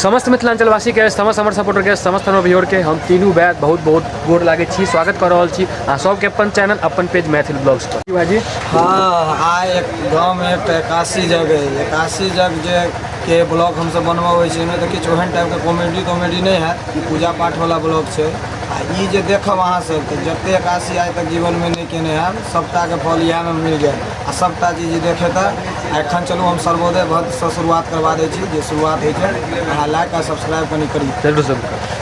समस्त मिथिलांचलवासी के, समस्त हमर सपोर्टर के, समस्त हमर व्यूअर के हम तीनू बैद बहुत बहुत गोर लागै छी। स्वागत कऽ रहल छी अहाँ सबके अपन चैनल अपन पेज मैथिल ब्लॉग्स पर। भाईजी हाँ, आइ एक गाँवमे एकटा एकासी जग है। एकासी जग जे के ब्लॉग हमसब बनबबै छी ओहिमे तऽ किछु ओहन टाइपके कॉमेडी तॉमेडी नहि हैत, ई पूजा पाठवला ब्लॉग छै। आ ई जे देखब अहाँसब तऽ जते एकासी आइ तक जीवनमे नहि केने हैब सबटाके फल इएहमे मिल जायत आ सबटा चीज ई देखेता। आ एखन चलू हम सर्वोदय भद्रसँ शुरुआत करबा दै छी, जे शुरुआत होइ छै। अहाँ लाइक आ सब्सक्राइब कनि करी। जरूर जरूर।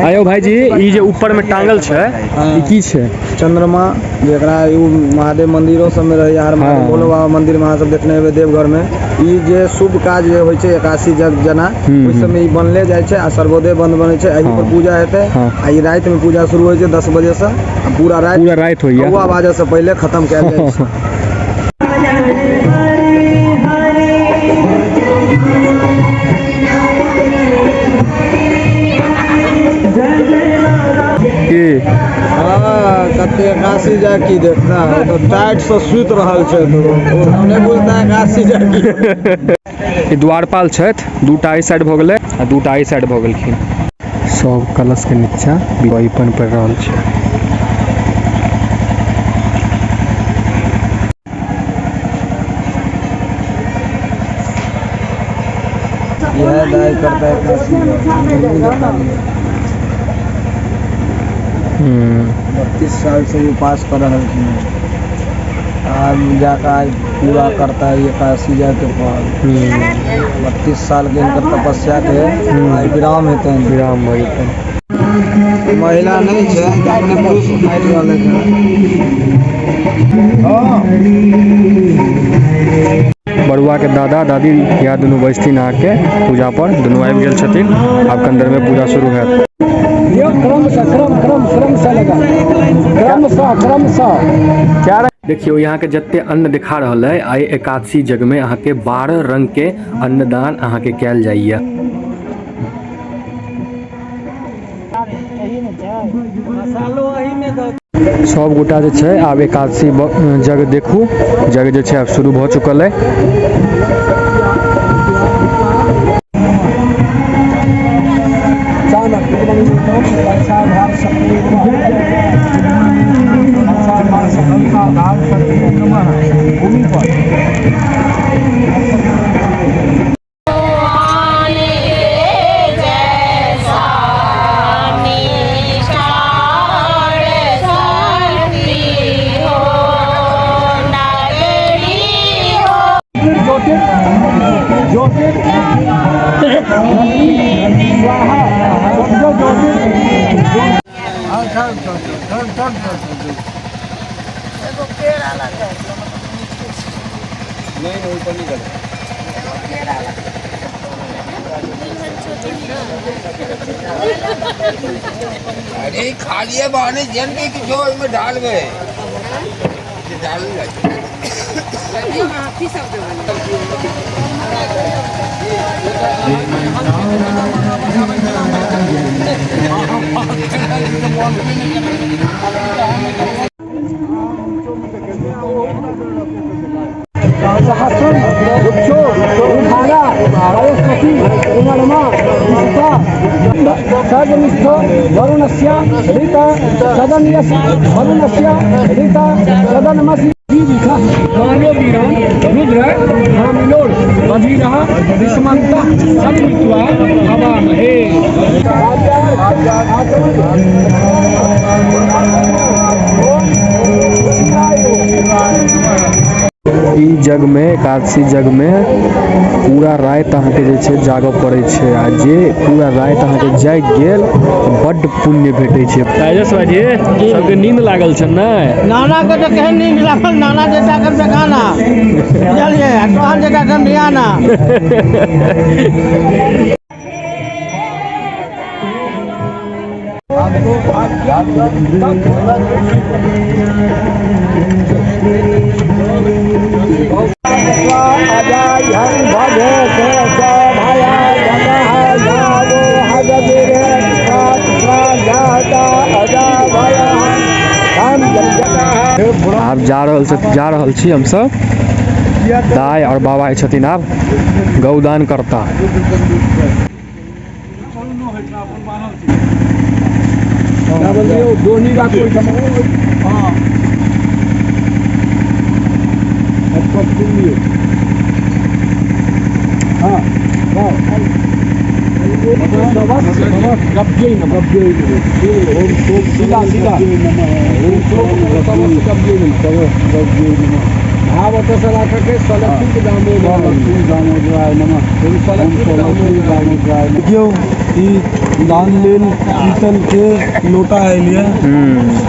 आयो भाईजी, ई जे ऊपर में टांगल छै ई की छै? चंद्रमा, जेकरा ई महादेव मंदिरो सब में रहैया, हर महादेव भोलो बाबा मंदिर में अहाँ सब देखने हेबै देवघर में। ई जे शुभ काज जे होइ छै एकासी जग जेना, ओहि सब में ई बनले जाइ छै आ सर्वोदय बंद बनै छै, एहि पर पूजा हेतै। आ ई राति में पूजा शुरू होइ छै 10 बजे से आ पूरा राति, पूरा राति होइया, कौआ बाजऽ से पहिले खत्म कयल जाइ छै। की हाँ, कते एकासी जा की देखना है तो टाइट से सुति रहल छै तो ओ नहि बुझता एकासी जा की। ई द्वारपाल छथि, दूटा एहि साइड भऽ गेलै आ दूटा एहि साइड भऽ गेलखिन। सब कलश के नीचा अरिपन पड़ि रहल छै। यह दाई करता है एकासी जग। 32 साल से उपास कर रहल छी, आज जाकर आज पूरा करता है एकासी जग के फल। 32 साल के इनकर तपस्या के आइ विराम हेतनि। विराम भऽ जेतनि। महिला नहि छै, अपने पुरुष फाटि रहल है। बरुआ के दादा दादी या दुनू बैसथिन अहाँके पूजा पर, दुनू आबि गेल छथिन। आब कनि देर में पूजा शुरू हैत। क्रम से क्रम क्रम क्रम से लगा, क्रम से क्रम से। देखियौ यहाँ के जते अन्न दिखा रहल है, आइ एकादशी जग में अहाँ के 12 रंग के अन्नदान अहाँ के कैल जाइया। सब गोटा जे छै आब एकादशी जग देखू, जग जे छै आब शुरू भऽ चुकल है। अरे खालिए बहाने जन के किछो ओहिमे डालबे डाल। सदनिष्ठ वरुणस्य ऋत सदन्यस्य वरुणस्य ऋत सदनमसि रुद्र हामिलोर बधिरः विस्मन्तः सन्मित्वा हवामहे। ई जग में एकादशी जग में पूरा राति अहाँ के जे छै जागऽ पड़ै छै आ जे पूरा राति अहाँ के जागि गेल बड्ड पुण्य भेटै छै। राजेश भाईजी सबके नींद लागल छै ने? नाना के तऽ केहन नींद लागल, नाना जेता के बेखाना बुझलियै, आ तोहर जेता के मियाना। आब जा रहल जा रहल छी हमसब। दाइ आओर बाबा जे छथिन आब गौदान करता। भाव ओतऽसँ राखऽके सलक्षित दामोदराय नमः। देखियौ, ई दान लेल पीतल के लोटा आयल ये,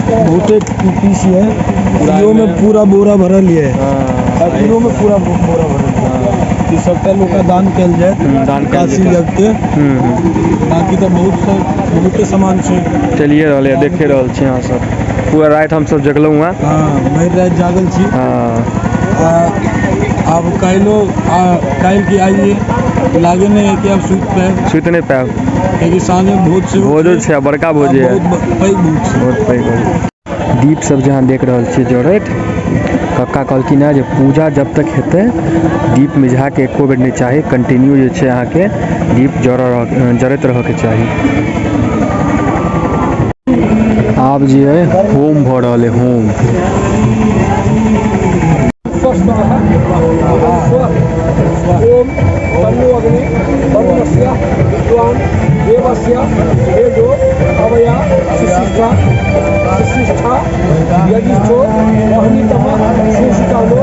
बहुते पीस ये। इहो में पूरा बोरा भरल ये, इहो में पूरा बोरा भरल ये। ई सबटा लोटा दान कयल जायत। दान कयल काशी जेतै। जग के। बाकी तऽ बहुत बहुते सामान छै। चलिए रहल है, देखे रहल छी अहाँ सब। पूरा राति हमसब जगलहुँ हैं। हँ, भरि राति जागल छी। आ आब काल्हिो, आ काल्हि की आइए लागे नहि है कि आब सुति पायब। सुति नहि पायब। कियाकि साँझमे भोज सेहो। भोजो छै आ बड़का भोज आ है। बहुत पैघ भोज छै। बहुत पैघ भोज। दीप सब जे अहाँ देख रहल छियै जरैत, कक्का कहलखिन हेँ जे पूजा जब तक हेतै दीप मिझाके एको बेर नहि चाही, कंटिन्यू जे छै अहाँके दीप जरऽ जरैत रहऽके चाही। आब जे है होम भऽ रहल है, होम। ओम तन्नो अग्नि वरुणस्य विद्वान देवस्य वेदो अवया सुशिष्टा सुशिष्ठा यजिष्ठो वह्नितम शोषितानो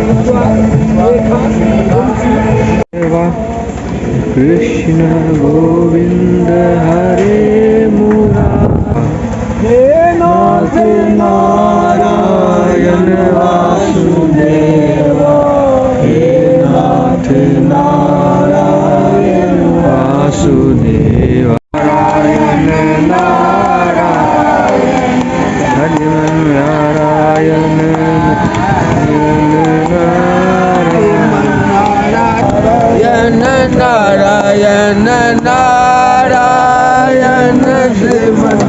विद्वान रेखा तुलसी। कृष्ण गोविंद हरे मुरारी, नाथ नारायण वासुदेव, हे नाथ नारायण वासुदेव, नारायण नारायण हरि नारायण नारायण नारायण नारायण श्रीमन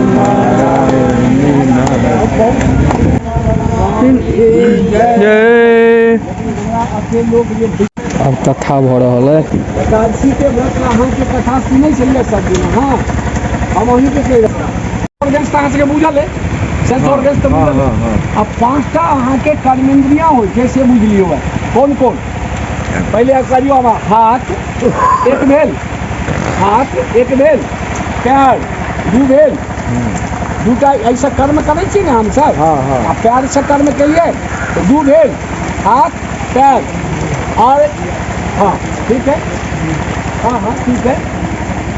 जय। आब कथा भऽ रहल है। एकादशी के व्रत अहाँके कथा सुनै छलियै सब दिन। हँ, हम अहीँके कहि रहल। ऑर्गन्स तऽ अहाँ सबके बुझल है, सेंस ऑर्गन्स तऽ बुझल है। आ पाँचटा अहाँके कर्मेंद्रियाँ होइ छै से बुझि लियौ। कोन कोन? पहिले करियौ हमरा। हाथ एक भेल, हाथ एक भेल, पैर दू भेल। दूटा एहिसँ कर्म करै छी ने हमसब। आ पैरसँ कर्म केलियै तऽ दू भेल, हाथ पैर। और हाँ, ठीक है, हाँ हाँ, ठीक है।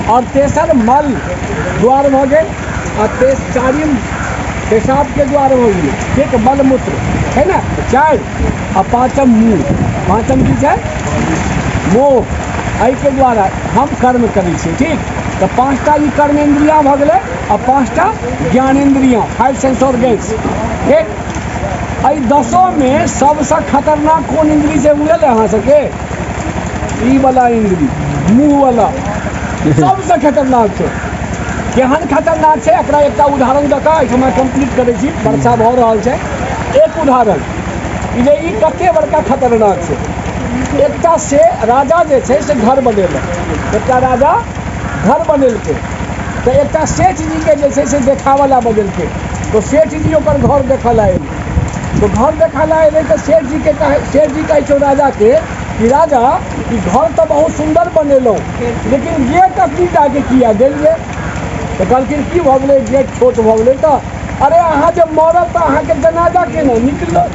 और तेसर मल द्वार भऽ गेल आ तेस चारिम पेशाबके द्वार भऽ गेलै। ठीक, मलमूत्र छै ने, चारि। आ पाँचम मुँह। पाँचम की छै? मुँह। एहिके द्वारा हम कर्म करै छियै। ठीक, तऽ पाँचटा ई कर्मेन्द्रिया भऽ गेलै आ पाँचटा ज्ञानेन्द्रिया, फाइव सेंस ऑर्गन्स। ठीक, एहि दसोमे सबसँ खतरनाक कोन इन्द्री छै, बुझल है अहाँ सबके? ई वाला इन्द्री, मुँह वाला सबसँ खतरनाक छै। केहन खतरनाक छै, एकरा एकटा उदाहरण दऽ कऽ एहिठमा कम्प्लीट करै छी। वर्षा भऽ रहल छै। एक उदाहरण ई जे ई कते बड़का खतरनाक छै। एकटा से राजा जे छै से घर बनेलक। एकटा राजा घर बनेलकै तऽ एकटा सेठ जीके जे छै से देखाबऽ लए बजेलकै। तऽ सेठ जी ओकर घर देखऽ लए एलै। तऽ घर देखऽ लए एलै तऽ सेठ जीके कहै, सेठ जी कहै छै राजाके कि राजा, ई घर तऽ बहुत सुन्दर बनेलहुँ, लेकिन गेट एतनी टाके किया देलियै? तऽ कहलखिन, की भऽ गेलै गेट छोट भऽ गेलै तऽ? अरे, अहाँ जे मरब तऽ अहाँके जनाजा केना निकलत?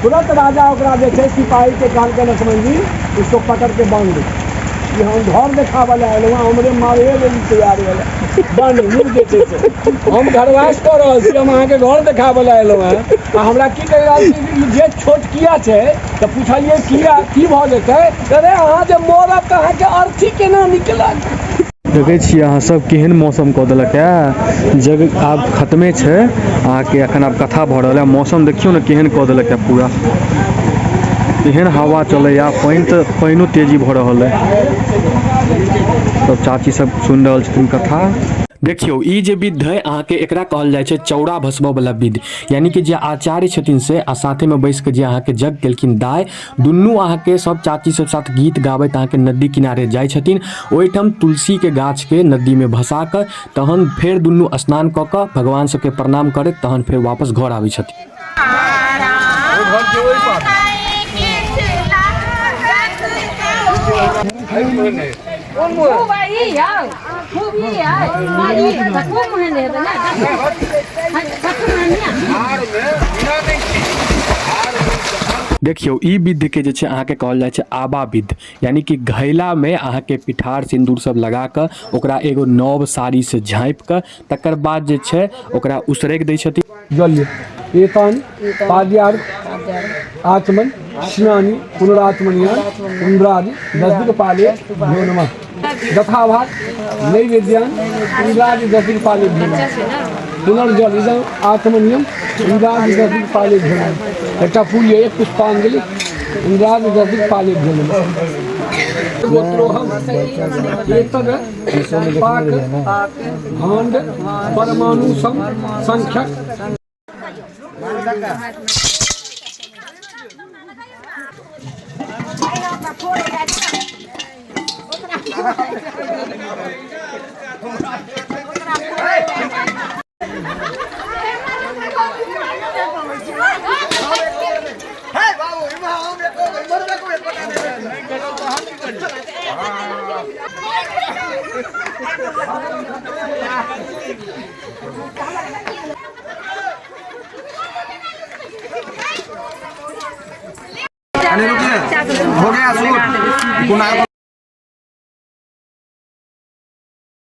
तुरंत राजा ओकरा जे छै सिपाहीके कहलकै, लक्ष्मण जी, इसको पकड़ के बांध दो। ई हम घर देखाबऽ लए एलहुँ हँ, हमरे मारे लेल तैयार भेल। बान्ह मुँह जे छै से हम घरवास कऽ रहल छी। हम अहाँके घर देखाबऽ लए एलहुँ हँ आ हमरा की कहि रहल छी कि ई गेट छोट किया छै? तऽ पुछलियै, किया, की भऽ जेतै? अरे, अहाँ जे मरब तऽ अहाँके अर्थी केना निकलत? देखै छियै अहाँ सब, केहन मौसम कऽ देलक है। जग आब खत्मे छै अहाँके, एखन आब कथा भऽ रहल है। मौसम देखियौ ने केहन कऽ देलक है पूरा। एहन हवा चलैया, पानि तऽ पानिओ तेजी भऽ रहल है। सब चाची सब सुनि रहल छथिन कथा। देखियौ, ई जे विध है अहाँके, एकरा कहल जाइ छै चौरा भसबऽ वाला विध। यानी कि जे आचार्य छथिन से आ साथे में बैस के जे अहाँके जग केलखिन दाय, दुनू अहाँके सब चाची सब साथ गीत गाबैत अहाँके नदी किनारे जाइ छथिन। ओहिठाम तुलसी के गाछ के नदी में भसा कऽ तहन फेर दुनू स्नान कऽ कऽ भगवान सबके प्रणाम करैत तहन फेर वापस घर आबै छथिन। खूब आई यौ, खूब ई आई ई तऽ खूब महन हेतै ने, कखन महनिया। देखियौ, ई विध के जे छै अहाँके कहल जाइ छै आबा विध। यानी कि घैला में अहाँके पिठार सिन्दूर सब लगा कऽ ओकरा एगो नव साड़ी से झाँपि कऽ तकर बाद जे छै ओकरा उसरगि दै छथिन। जल एतान पाद्यार्घ आचमन स्नानी पुनराचमनियान इन्द्रादि दशदिक्पाले भ्यो नमः। यथाभाग नैवेद्यान इन्द्रादि दशदिक्पाले भ्यो नमः। पुनर्जल इदं आचमनियम इन्द्रादि दशदिक्पाले भ्यो नमः। एकटा फूल यऽ, एक पुष्पांजलि इन्द्रादि दशदिक्पाले भ्यो नमः। गोत्रोहम एतद पाक भाण्ड परमाणु सम संख्यक। हो गया शूट।